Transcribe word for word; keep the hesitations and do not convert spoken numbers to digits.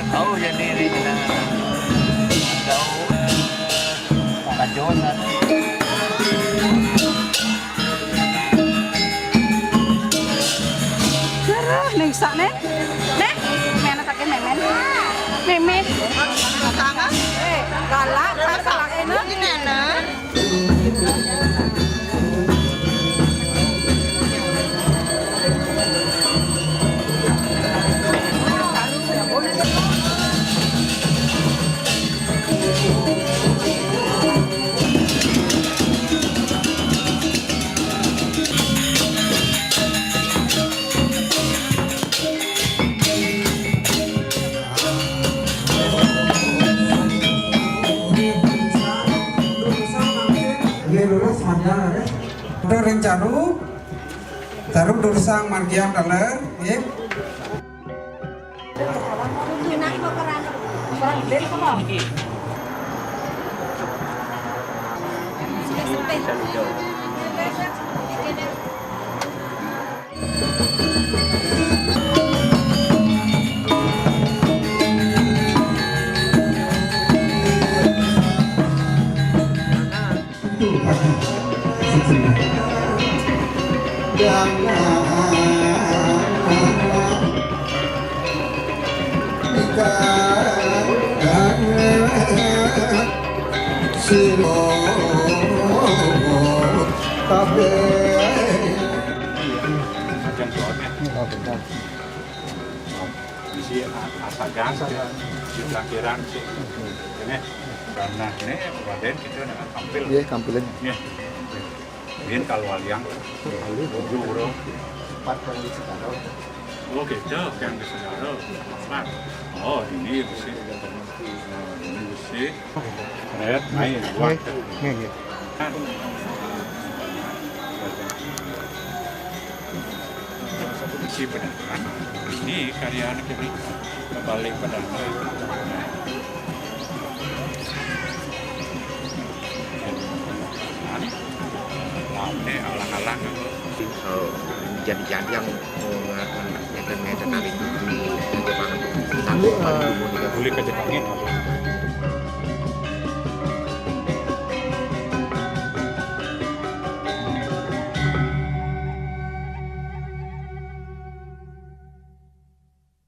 Tahu jadi ini jenengan. Tahu. Maka Jonas. Darah ning sak nih. Nih, mana tak memen. Memen. Sama. Eh, galak, salah enak. Ini nenek. Nggih, lurus, mangga, nggih. Aduh, ring caru. Caru dursang margiang daler, nggih. Yang soalnya. Bisi a-, asagan, di pelangkiran sih. Ini, karena ini Raden kita dengan tampil. Iya, tampilin. Iya. Biar kalau waliang, tujuh orang. Empat orang di Segaro. Oh, gitu, yang di Segaro. Empat. Oh, ini bisi. Ini bisi. Red, main, buat. Nggih, nggih. Kan. Isi pedagang. Ini karya anak ini. Kembali pedagang. Nah, ini alang-alang. Oh, jadi-jadi yang, oh, nge-, nge-, nge-, nge-, kali ini di, di Jepang. Tapi, eh, boleh ke Jepangnya.